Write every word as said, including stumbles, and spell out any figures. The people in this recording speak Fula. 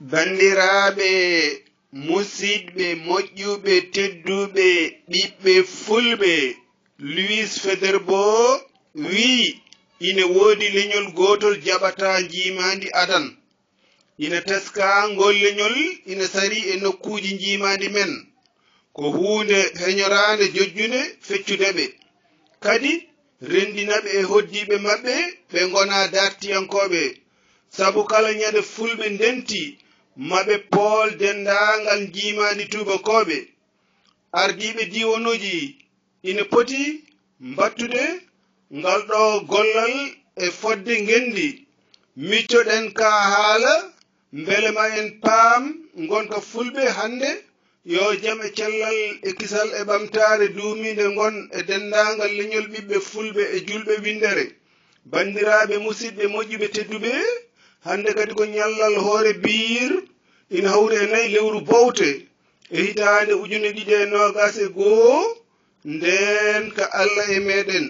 Banndiraaɓe, musidɓe moƴƴuɓe, tedduɓe, ɓiɓɓe fulɓe, Luis Federbo wiyi ina woodi leñol gootol jaɓataa njiimaandi adan. Ina teskaa ngol leñol ina sarii e nokkuuji njiimaandi men. Ko huunde heñoraande jojjunde feccude ɓe. Kadi renndina ɓe e hoɗdiiɓe maɓɓe ɓe ngonaa daartiyankooɓe. Sabu kala ñande fulɓe ndenti maɓe pool denndaangal njiimaandi tuubakooɓe. Ardiiɓe diiwanuuji ina poti mbaɗtude ngal ɗo gollal e fodde ngenndi. Miccoɗen ka haala mbele ma en paam ngonka fulɓe hannde. Yo jam e cellal e kisal e ɓamtaare duumiinde ngon e denndaangal leñol ɓiɓɓe fulɓe e julɓe winndere. Banndiraaɓe, musidɓe moƴƴuɓe tedduɓe, hannde kadi ko ñallal hoore biir ina hawri e nayi lewru bowte e hitaande ujunere ɗiɗi e noogas e goo. Ndeen ka Allah e meɗen,